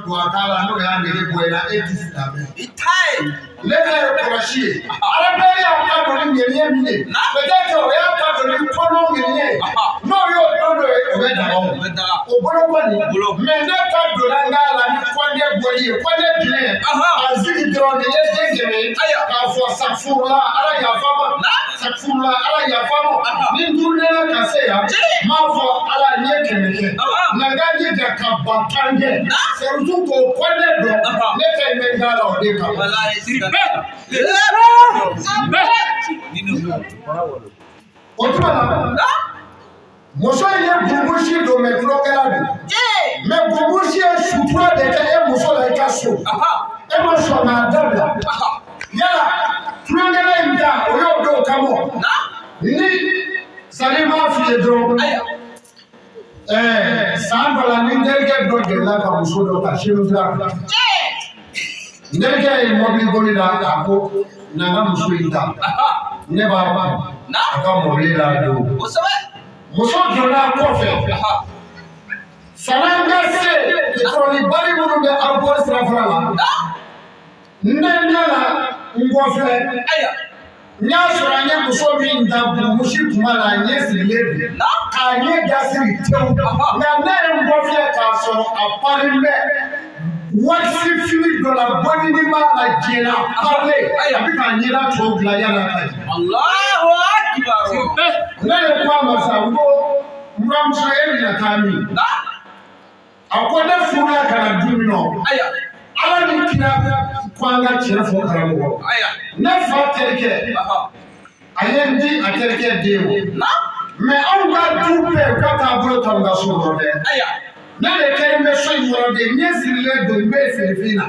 don a t'a la n'o y'a nege bɔ i la e ti silamɛ. Ne ta ye kɔlɔsi ye. Ala bɛɛ y'a ta don ni ŋɛniye min ye. Peut-être o y'a ta don ni kɔnɔ ŋɛniye ye. N'o y'o don dɔ ye o bɛ daga o. O bolo kɔni. Mais ne ta donna n ka la ni kɔnde bɔli ye kɔnde jumɛn. A sigi dɔrɔn ni ye den kɛmɛ ye. K'a fɔ safurula ala yafa ma. Safurula ala yafa ma. Ni n durulen ka se yan. N b'a fɔ ala n ye 100 kɛ. Nka n ka jija ka ba 10 kɛ. Surtout k'o kɔnde dɔn. Ne ta in bɛ n da la o de kama. O tuma na muso in ye burumusi don mɛ tulonkɛla don mɛ burumusi ye sutura de kɛ e muso la i ka so e ma sɔn k'a dabila yala tulonkɛla in ta o y'o don o kama ni sani m'a f'i ye dɔrɔn san dɔ la ni n terikɛ dɔ delila ka muso dɔ ta sini sira fɛ. N terikɛ ye mɔbili boli la a ko na n ka muso in ta ne b'a kun a ka mɔbili la don muso donna kɔfɛ san'an ka se petrɔli bari minnu bɛ aéroport sirafara la ne nana n kɔfɛ n y'a sɔrɔ an ye muso min ta burumusi tuma la a ɲɛ sirilen don k'a ɲɛ da siri tewu nka ne ye n kɔfɛ k'a sɔrɔ a parilen bɛ. Wakisi fini dɔ la bɔnni b'a la diɲɛ parilen a bɛ k'a ɲɛda tɔ dilan yala ka jigin. Alahu akibaru. Ne de ko a ma sa n ko n buramuso e bɛna taa min? A ko ne furula ka na du min nɔ. Ala ni kira ko an ka tiɲɛ fɔ karamɔgɔ. Ne fa terikɛ a ye n di a terikɛ den ma. Mɛ anw ka du bɛɛ u ka taabolo t'anw ka so kɔnɔ dɛ. Ne de kɛlen bɛ so in kɔnɔ de ɲɛ sirilen don n bɛ filifin na.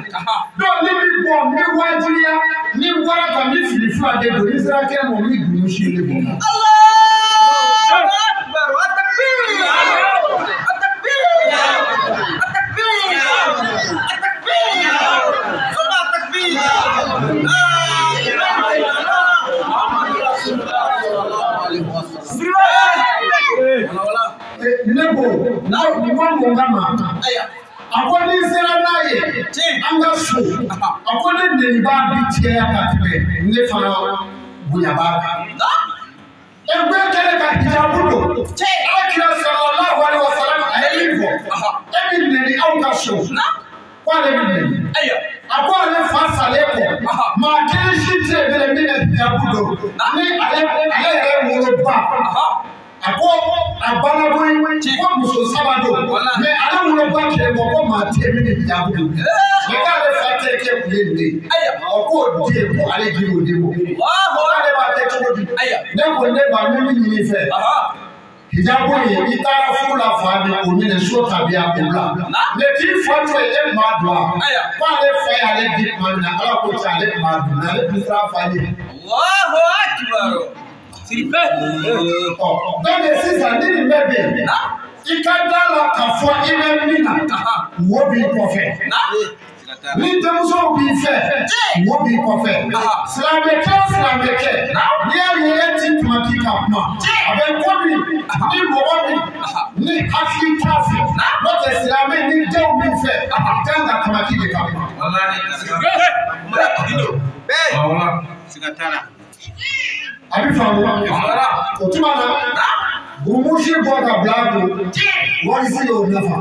Donc ni bɛ bɔ n bɛ wajibiya ni n bɔra ka n bɛ fili fila de don ni sera kɛnɛ ma n bɛ burumusi de bɔ. Allahu akbar atakbir atakbir atakbir atakbir suma takbir la ilaha illallah Muhammadur Rasulullah sallallahu alaihi wasallam. Ne ko n ko mun kama a ko ni sera n'a ye an ka so a ko ne nenibaa bi cɛya ka tɛmɛ ne fana bonya b'a kan. E bɛɛ kɛlen ka hijabu don ala kira sallallahu alaihi wa sallam a ye min fɔ e bɛ neni aw ka so ko ale bɛ neni a ko ale fa salen kɔ maa kelen si tɛ yen bilen min bɛ hijabu don ni ale yɛrɛ woloba. A ko a banna koyi ko muso saba don mɛ ale woloba kelen bɔ ko maa tɛ min bɛ hijabu don mɛ k'ale fa terikɛ kun ye nin de ye ɔ k'o den ko ale jiri o den bɔ k'ale b'a kɛ cogo di ne ko ne ba n bɛ min ɲini i fɛ hijabu ye i taara furu la fa min o minɛ so tabiya o bila mɛ k'i fa to yen e maa don wa k'ale fa y'ale di tuma min na ala ko tiɲɛ ale maa don mɛ ale tun sera fa ye. Allahu akbar. Donc sisan ni nin bɛɛ bɛ yen i ka da la k'a fɔ i bɛ min na wo b'i kɔfɛ ni denmusow b'i fɛ wo b'i kɔfɛ silamɛkɛ o silamɛkɛ n'i y'a ye e ti kuma k'i ka kuma a bɛ komi ni mɔgɔ min ni hakili t'a fɛ n'o tɛ silamɛ ni denw b'i fɛ i kan ka kuma k'i de ka kuma. A bɛ faamu o tuma na burumusi bɔ ka bila a kun wakisi y'o nafa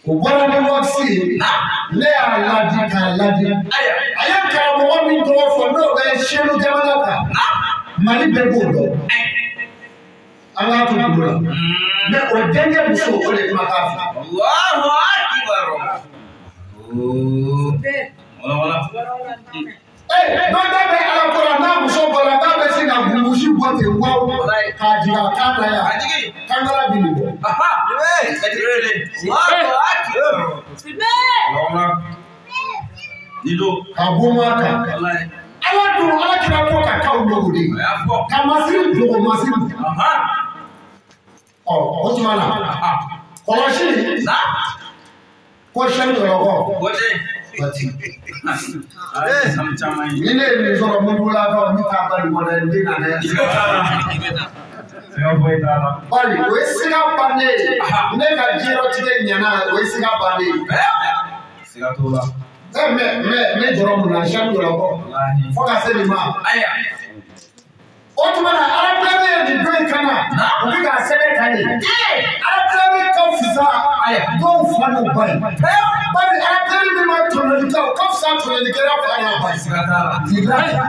o bɔra ni wakisi ye ne y'a ladi k'a ladi a ye karamɔgɔ min tɔgɔ fɔ n'o bɛ Senu jamana kan Mali bɛɛ b'o dɔn an k'a to dugu la mɛ o denkɛ muso o de kuma t'a fɛ. Allahu akbar. Dɔ da bɛ ala ko la n'a muso bɔra k'a bɛ se ka burumusi bɔ ten wa k'a jigin a kan na yan kankala bɛ nin bɔ. Ka bɔ ma kan ala dun ala kira ko ka kaw dogo de ka masiri dogo masiri. Ɔ o tuma na kɔlɔsi ko sɛni kɔlɔkɔ. Ni ne ye nin sɔrɔ Modibolakaw min t'a bali bɔ dɛ n tɛ na dɛ. Bari o ye siga bannen ye. Ne ka diɲɛlatigɛ ɲɛna o ye siga bannen ye. Siga t'o la. Mais ne jɔrɔ mun na sani jɔrɔ kɔ fo ka se nin ma. O tuma na Arabukɛ ye nin don in ka na u bɛ k'a sɛbɛn ka ɲɛ. Arabukɛ ka fisa dɔw fa n'u ba ye. Bari Arabukɛ min ma tɔɲɔli kɛ o ka fisa tɔɲɔlikɛla fa n'a ba ye. Siga t'a la.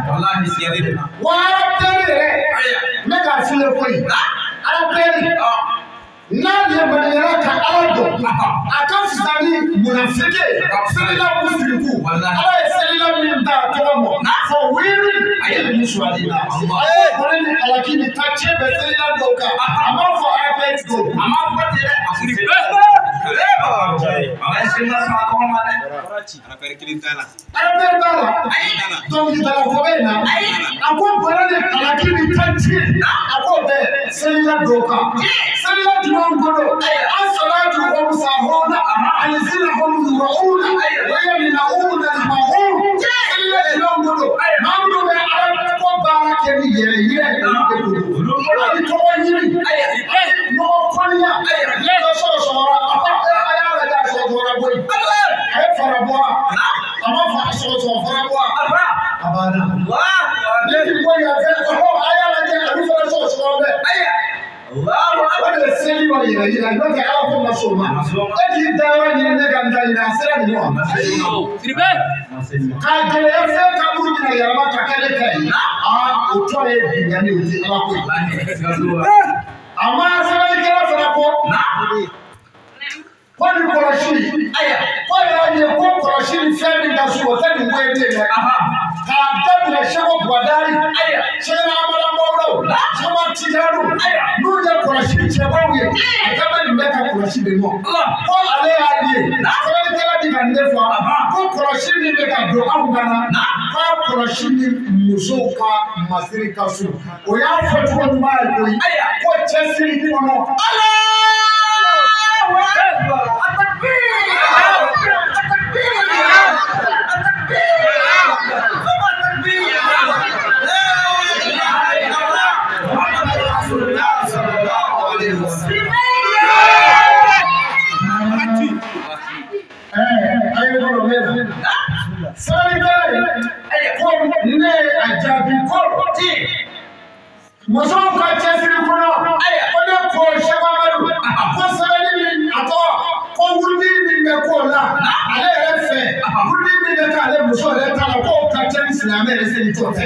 Walahi siga de bɛ na. Wa Arabukɛ yɛrɛ ne k'a f'i ye koyi. Arabukɛ n'a ɲɛmaniyara ka Ala dɔn a ka fisa ni munafiki selila musiriku. Ala ye selila min da a tɔgɔ ma fɔ wili a ye musuwali la. A ye kɔrɔ ni alaki ni ta cɛ bɛ selila dɔw kan a m'a fɔ Arabukɛ dɔw. A m'a fɔ ten dɛ. A siri bɛɛ. A ye selila sɔn a tɔgɔ ma dɛ. Arabukɛ b'a la. Dɔnkilidala ko bɛ na. A ko bɔrɛ ni alaki ni ta cɛ a k'o bɛ selila dɔw kan. Selila jumɛn الصلاة هم ساهون الذين هم يراؤون ويمنعون الماعون O y'a fɔ cogo ɲuman ye koyi ko cɛsiri kɔnɔ. Musow ka cɛsiri kɔnɔ ko ne ko Sɛki Amadu ko sɛbɛnni min a tɔgɔ ko wurudi min bɛ k'o la ale yɛrɛ fɛ wurudi min bɛ k'ale muso yɛrɛ ta la k'o ka ca ni silamɛ yɛrɛ seli t'o tɛ.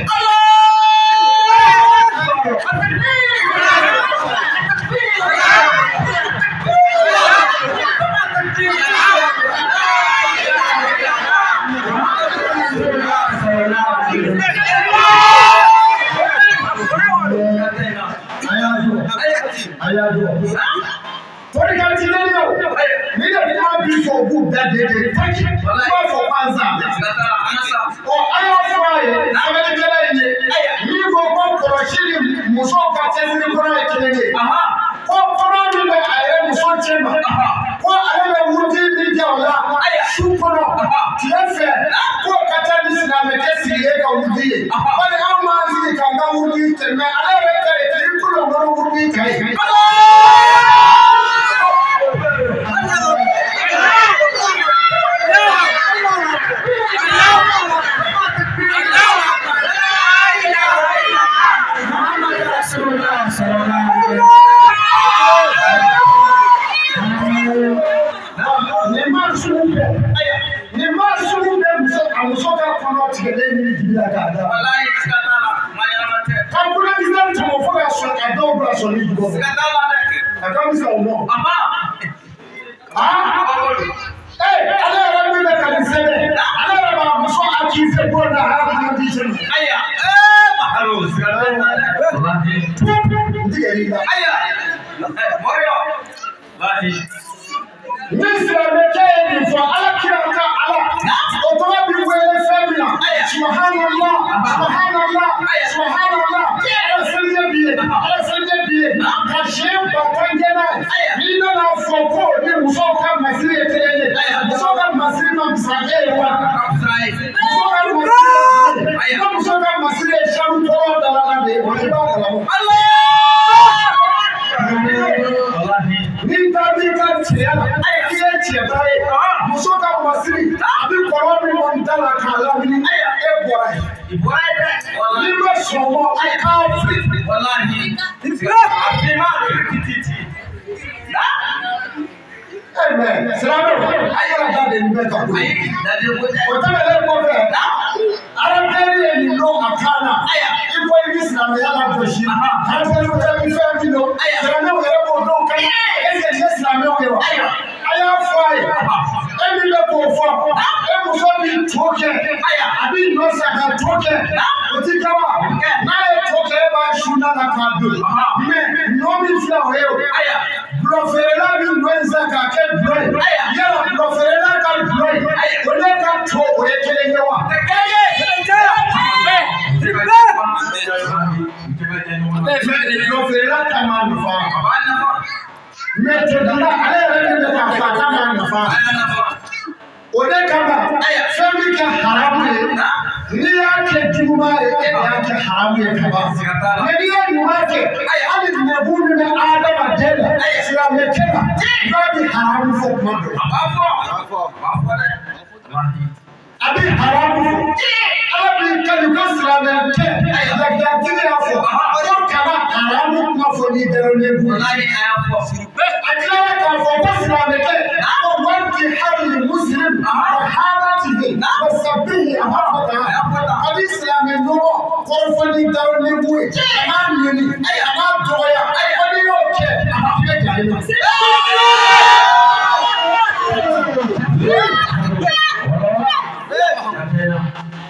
Muso ka masiri ye sanu tɔɔrɔ da la de ye, o i b'a kalama. cɛba ye muso ka masiri a bɛ kɔlɔn min kɔni da la k'a lamini e bɔra yen. N'i ma sɔn o ma a k'a fili. Mɛ silamɛw a yɛrɛ da de nin bɛɛ kan koyi. O tɛmɛnen kɔfɛ arabɛri ye nin don a kan na i ko i bɛ silamɛya lagosi arabɛri yɛrɛ bɛ fɛn min don silamɛw yɛrɛ b'o dɔw kɛ est ce que nin ye silamɛw ye wa? A y'a fɔ a ye e min bɛ k'o fɔ e muso min to kɛ a bɛ ɲɔ san ka to kɛ o ti kɛ wa? N'a ye to kɛ e b'a su da la k'a don mɛ ɲɔ min filɛ o ye o. Gulɔ feerela min ɲɔ in san k'a kɛ gulɔ ye yala gulɔ feerela ka gulɔ ye o ne ka to o ye kelen ye wa? Gulɔ feerela ta ma nafa mɛ todila ale yɛrɛ min bɛ k'a fa ta ma nafa o de kama fɛn min kɛ haramu ye n'i y'a kɛ juguman ye e de y'a kɛ haramu ye ka ban mɛ n'i ye ɲuman kɛ hali nɛbu min bɛ adamaden la silamɛkɛ la n'a bɛ haramu fɔ kuma dɔ la a bɛ haramu fɔ ala b'i kali ko silamɛkɛ laginɛtigi y'a fɔ ko kana haramu kuma fɔ n'i dɛrɛlen b'u ye a tilara k'a fɔ ko silamɛkɛ ko waati hali muslim wa halatihi wa sabihi a b'a fɔ tan a bɛ silamɛ ɲɔgɔn kɔrɔfɔ ni dɛrɛlen b'u ye a b'a nɛni a b'a dɔgɔya ko n'i y'o kɛ i bɛ jali ma.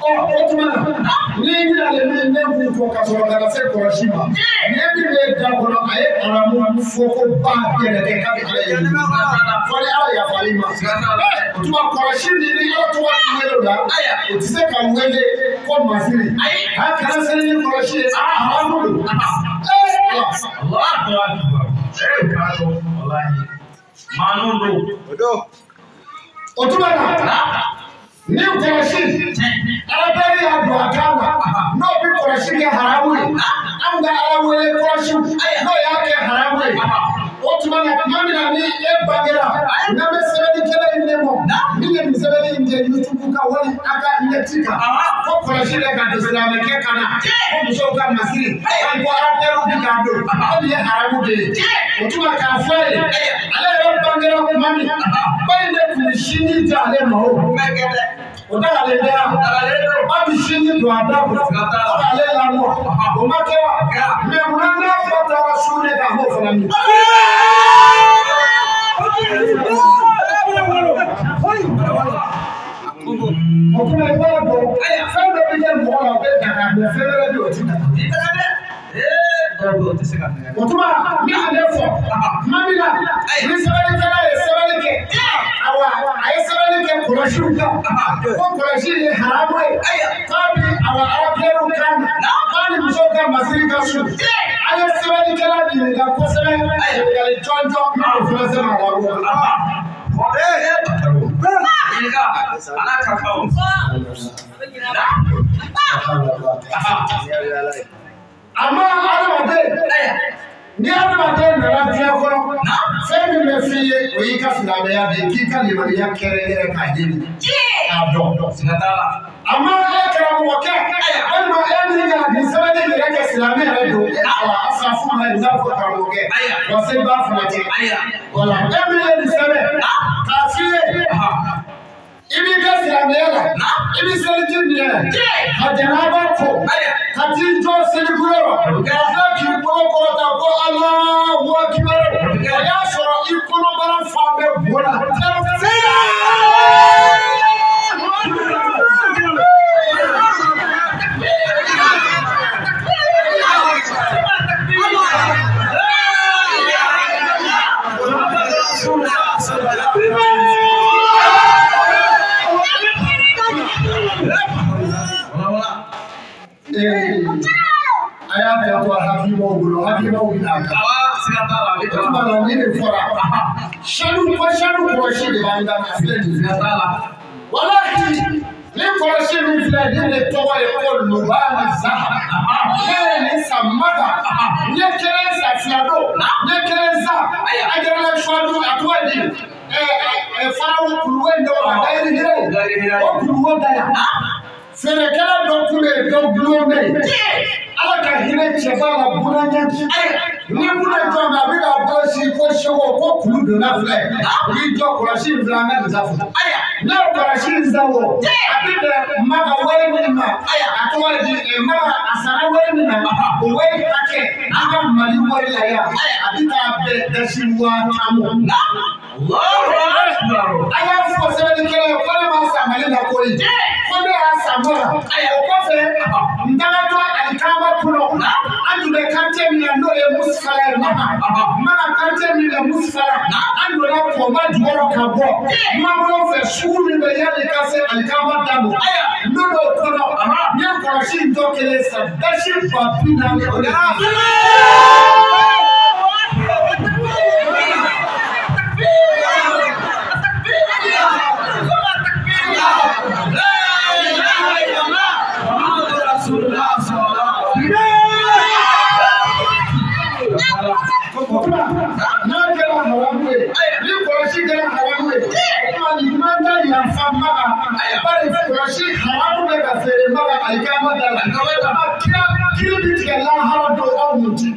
Ɔ o tuma na ni ɲinalen min ne b'u fɔ ka sɔrɔ ka na se kɔlɔsi ma ne min bɛ da kɔnɔ a ye haramu fɔ ko ba kɛlɛ kɛ kabi ala ye fɔ ni ala yafara i ma o tuma kɔlɔsi min ni ala tɔgɔ wele o la o tɛ se ka wele ko masiri a kana seli ni kɔlɔsi ye haramu don. O tuma na ni kɔlɔsi arabɛri y'a don a kan na n'o bɛ kɔlɔsi kɛ haramu ye anw ka ala wele kɔlɔsiw n'o y'a kɛ haramu ye o tuma na tuma min na ni e bangera n'an bɛ sɛbɛnnikɛla in de mɔ min ye nin sɛbɛnni in kɛ YouTube kan wali a ka ɲɛti kan ko kɔlɔsi bɛ ka don silamɛkɛ kan na ko musow ka masiri ko arabɛriw bɛ k'a don ko nin ye haramu de ye o tuma k'a fɔ a ye ale yɛrɛ bangera tuma min ba in de tun bɛ sinji di ale ma o. O dagalen bɛ yan ba bɛ sinji don a da kɔnɔ fo k'ale lamɔ o ma kɛ wa mɛ munna n'a ba taara su de k'a m'o fana min. O tuma i b'a dɔn fɛn dɔ bɛ kɛ mɔgɔ la o bɛ daga mɛ fɛn wɛrɛ bɛ yen o ti daga. O tuma min bɛ ne fɔ tuma min na ni sɛbɛnnikɛla ye sɛbɛnni kɛ awa a ye sɛbɛnni kɛ kɔlɔsiw kan ko kɔlɔsi ye haramu ye k'a bi awa arabiyɛriw kan na k'a ni musow ka masiri ka su a ye sɛbɛnnikɛla ɲininka kosɛbɛ ɲininkali jɔnjɔn min b'o fana se ma la. Amma adamaden ni adamaden nana diɲɛ kɔnɔ fɛn min bɛ f'i ye o y'i ka silamɛya de ye k'i ka limaniya kɛrɛnkɛrɛn k'a ɲini k'a dɔn. Amma e karamɔgɔkɛ walima e min ka nin sɛbɛnni yɛrɛ kɛ silamɛ yɛrɛ don awa asafurula i n'a fɔ karamɔgɔkɛ wa se b'a fana kɛ wala e min ye nin sɛbɛn k'a f'i ye i b'i ka silamɛya la i bɛ seliji minɛ ka janaba ko ka t'i jɔ selikuyɔrɔ ka tila k'i bolo kɔrɔta ko Alahu akibaru o y'a sɔrɔ i kɔnɔbara fan bɛɛ bo la. A y'a bɛɛ to a hakilimaw bolo hakilimaw bɛ n'a kan. O tuma na ni nin fɔra sanu ko sanu kɔlɔsi de b'an kan a filɛ nin ye. Walahi ni kɔlɔsi min filɛ nin de tɔgɔ ye ko Lubani Zaha. Ne ye nin san Maka n ye kelen san fila don n ye kelen san a gɛrɛla suwadu a tɔgɔ ye di. Faraw kuluwo in dɔw la dayiri o kuluwo da yan feerekɛla dɔ tun bɛ yen dɔ gulon bɛ yen Ala ka hinɛ cɛba la bunajɛ ni buna jɔ a bɛ ka kɔlɔsi ko seko ko kulu donna filɛ u b'i jɔ kɔlɔsi in filɛ an ka nin sa fɔ n'a ye kɔlɔsi in san o a bɛ bɛn Maka wari min ma a tɔgɔ ye di Maka a sara wari min na o wari hakɛ an ka Mali wari la yan a bɛ taa bɛn dasi 10,000 ma. A y'a fɔ sɛbɛnnikɛla ye ko ne ma san Mali la koyi ko ne y'a san Maka o kɔfɛ n tagatɔ alikama kɔnɔ an tun bɛ quartier min na n'o ye Musfala ye Maka quartier min na Musfala an donna kɔba jukɔrɔ ka bɔ mangoro fɛ sugu min bɛ yanni ka se alikama da ma n donn'o kɔnɔ n ye kɔlɔsi in tɔ kelen san dasi 40,000 o de la. N'a kɛra haramu ye ni kɔlɔsi kɛra haramu ye man da yanfa Maka bari kɔlɔsi haramu bɛ ka feere Maka alikama da la kira kiri bi tigɛ lahara don aw mun ti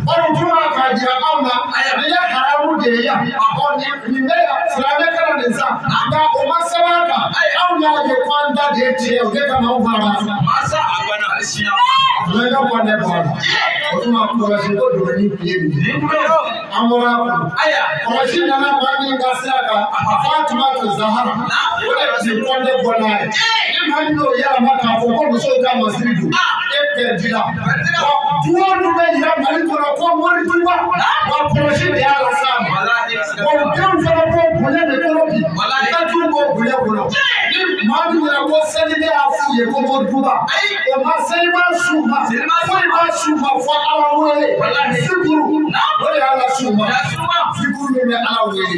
aw tora k'a jira anw na nin ye haramu de ye yan nin bɛ yan silamɛ kana nin san nka o ma sɛbɛn a kan anw y'a ye ko an da de ye tiɲɛ o de kama anw fana b'a san. Ne ka bɔ ne bɔ a la o tuma kɔlɔsi ko doni biye nin ye an bɔra a kɔnɔ kɔlɔsi nana maa min ka sira kan Fatumata Zahara o de tun kɔnde bɔ n'a ye ni maa min y'o yɛlɛma k'a fɔ ko musow ka masiri don e pɛrɛdila wa du o du bɛ yira Mali kɔnɔ ko moriduba wa kɔlɔsi de y'a las'a ma wa u denw fana b'o bonya de kɔnɔ bi u ka du b'o bonya kɔnɔ ni maa min yɛrɛ ko seliden y'a f'u ye ko moriduba o ma seli ma s'u ma foyi ma s'u ma fɔ Ala wele sikuru o de y'a las'u ma sikuru min bɛ Ala wele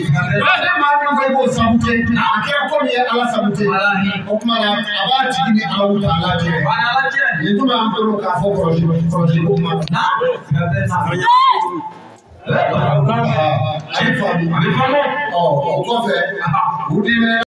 ne maa min ko i b'o sabute a kɛra komi i ye Ala sabute o tuma na a b'a tigi ni Ala ta Ala cɛ nin tuma an bolo k'a fɔ kɔlɔsi kɔlɔsi ko ma. A bɛ faamu o kɔfɛ u dimina.